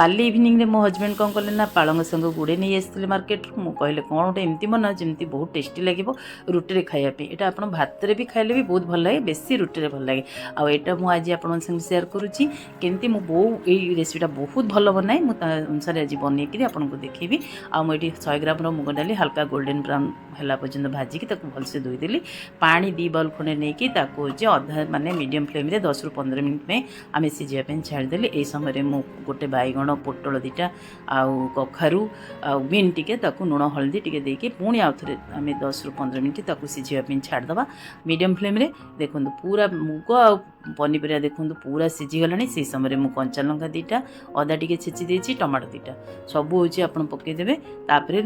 କାଲି ଇଭିନିଂରେ ମୋ ହଜବେଣ୍ଡ କ'ଣ କଲେ ନା, ପାଳଙ୍ଗ ଶାଗ ଗୁଡ଼େ ନେଇ ଆସିଥିଲେ ମାର୍କେଟରୁ। ମୁଁ କହିଲେ, କ'ଣ ଗୋଟେ ଏମିତି ବନାଅ ଯେମିତି ବହୁତ ଟେଷ୍ଟି ଲାଗିବ ରୁଟିରେ ଖାଇବା ପାଇଁ। ଏଇଟା ଆପଣ ଭାତରେ ବି ଖାଇଲେ ବି ବହୁତ ଭଲ ଲାଗେ, ବେଶୀ ରୁଟିରେ ଭଲ ଲାଗେ। ଆଉ ଏଇଟା ମୁଁ ଆଜି ଆପଣଙ୍କ ସାଙ୍ଗେ ସେୟାର କରୁଛି କେମିତି ମୁଁ ବୋଉ ଏଇ ରେସିପିଟା ବହୁତ ଭଲ ବନାଏ। ମୁଁ ତା ଅନୁସାରେ ଆଜି ବନେଇକିରି ଆପଣଙ୍କୁ ଦେଖେଇବି। ଆଉ ମୁଁ ଏଇଠି 100 ଗ୍ରାମର ମୁଗ ଡାଲି ହାଲକା ଗୋଲ୍ଡେନ୍ ବ୍ରାଉନ୍ ହେଲା ପର୍ଯ୍ୟନ୍ତ ଭାଜିକି ତାକୁ ଭଲସେ ଧୋଇଦେଲି। ପାଣି 2 ବାଉଲ୍ ଖଣ୍ଡେ ନେଇକି ତାକୁ ହେଉଛି ଅଧା, ମାନେ ମିଡ଼ିୟମ୍ ଫ୍ଲେମ୍ରେ 10ରୁ 15 ମିନିଟ୍ ପାଇଁ ଆମେ ସିଝିବା ପାଇଁ ଛାଡ଼ିଦେଲି। ଏଇ ସମୟରେ ମୁଁ ଗୋଟେ ବାଇଗଣ, ପୋଟଳ ଦୁଇଟା ଆଉ କଖାରୁ ଆଉ ବିନ୍ ଟିକେ, ତାକୁ ଲୁଣ ହଳଦୀ ଟିକେ ଦେଇକି ପୁଣି ଆଉ ଥରେ ଆମେ 10ରୁ 15 ମିନିଟ୍ ତାକୁ ସିଝିବା ପାଇଁ ଛାଡ଼ିଦେବା ମିଡ଼ିୟମ୍ ଫ୍ଲେମ୍ରେ। ଦେଖନ୍ତୁ, ପୁରା ମୁଗ ଆଉ ପନିପରିବା ଦେଖନ୍ତୁ ପୁରା ସିଝିଗଲାଣି। ସେଇ ସମୟରେ ମୁଁ କଞ୍ଚା ଲଙ୍କା ଦୁଇଟା, ଅଦା ଟିକେ ଛେଚି ଦେଇଛି, ଟମାଟୋ ଦୁଇଟା, ସବୁ ହେଉଛି ଆପଣ ପକାଇଦେବେ। ତାପରେ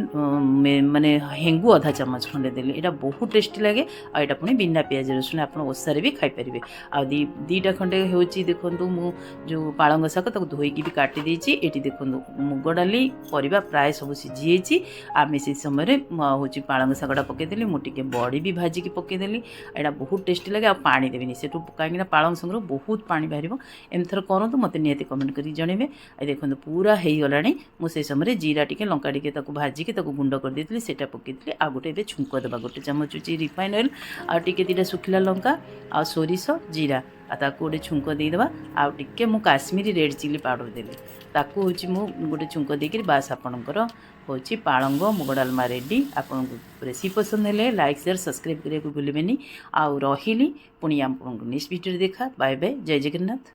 ମାନେ ହେଙ୍ଗୁ ଅଧା ଚାମଚ ଖଣ୍ଡେ ଦେଲି। ଏଇଟା ବହୁତ ଟେଷ୍ଟି ଲାଗେ ଆଉ ଏଇଟା ପୁଣି ବିନା ପିଆଜ ରସୁଣ, ଆପଣ ଓଷାରେ ବି ଖାଇପାରିବେ। ଆଉ ଦୁଇଟା ଖଣ୍ଡେ ହେଉଛି, ଦେଖନ୍ତୁ, ମୁଁ ଯେଉଁ ପାଳଙ୍ଗ ଶାଗ ତାକୁ ଧୋଇକି ବି କାଟି ଦେଇଛି। ଏଇଠି ଦେଖନ୍ତୁ, ମୁଗ ଡାଲି ପରିବା ପ୍ରାୟ ସବୁ ସିଝିଯାଇଛି। ଆମେ ସେଇ ସମୟରେ ମୁଁ ହେଉଛି ପାଳଙ୍ଗ ଶାଗଟା ପକାଇଦେଲି। ମୁଁ ଟିକେ ବଡ଼ି ବି ଭାଜିକି ପକାଇଦେଲି। ଏଇଟା ବହୁତ ଟେଷ୍ଟି ଲାଗେ। ଆଉ ପାଣି ଦେବିନି ସେଠୁ, କାହିଁକିନା ପାଳଙ୍ଗ ଶାଗରୁ ବହୁତ ପାଣି ବାହାରିବ। ଏମିତି ଥରେ କରନ୍ତୁ, ମୋତେ ନିହାତି କମେଣ୍ଟ କରିକି ଜଣେଇବେ। ଆଉ ଦେଖନ୍ତୁ, ପୁରା ହେଇଗଲାଣି। ମୁଁ ସେଇ ସମୟରେ ଜିରା ଟିକେ, ଲଙ୍କା ଟିକେ ତାକୁ ଭାଜିକି ତାକୁ ଗୁଣ୍ଡ କରିଦେଇଥିଲି, ସେଇଟା ପକାଇଥିଲି। ଆଉ ଗୋଟେ ଏବେ ଛୁଙ୍କ ଦେବା। ଗୋଟେ ଚାମଚ ହେଉଛି ରିଫାଇନ୍ ଅଏଲ୍ ଆଉ ଟିକେ ଦୁଇଟା ଶୁଖିଲା ଲଙ୍କା ଆଉ ସୋରିଷ ଜିରା, ଆଉ ତାକୁ ଗୋଟେ ଛୁଙ୍କ ଦେଇଦେବା। ଆଉ ଟିକେ ମୁଁ କାଶ୍ମୀରୀ ରେଡ଼୍ ଚିଲି ପାଉଡ଼ର ଦେଲି। ତାକୁ ହେଉଛି ମୁଁ ଗୋଟେ ଛୁଙ୍କ ଦେଇକିରି ବାସ୍, ଆପଣଙ୍କର ହେଉଛି ପାଳଙ୍ଗ ମୁଗ ଡାଲମା ରେଡ଼ି। ଆପଣଙ୍କୁ ରେସିପି ପସନ୍ଦ ହେଲେ ଲାଇକ୍, ସେୟାର, ସବସ୍କ୍ରାଇବ୍ କରିବାକୁ ଭୁଲିବେନି। ଆଉ ରହିଲି, ପୁଣି ଆପଣଙ୍କୁ ନେକ୍ସଟ ଭିଡ଼ିଓରେ ଦେଖା। ବାଏ ବାଏ, ଜୟ ଜଗନ୍ନାଥ।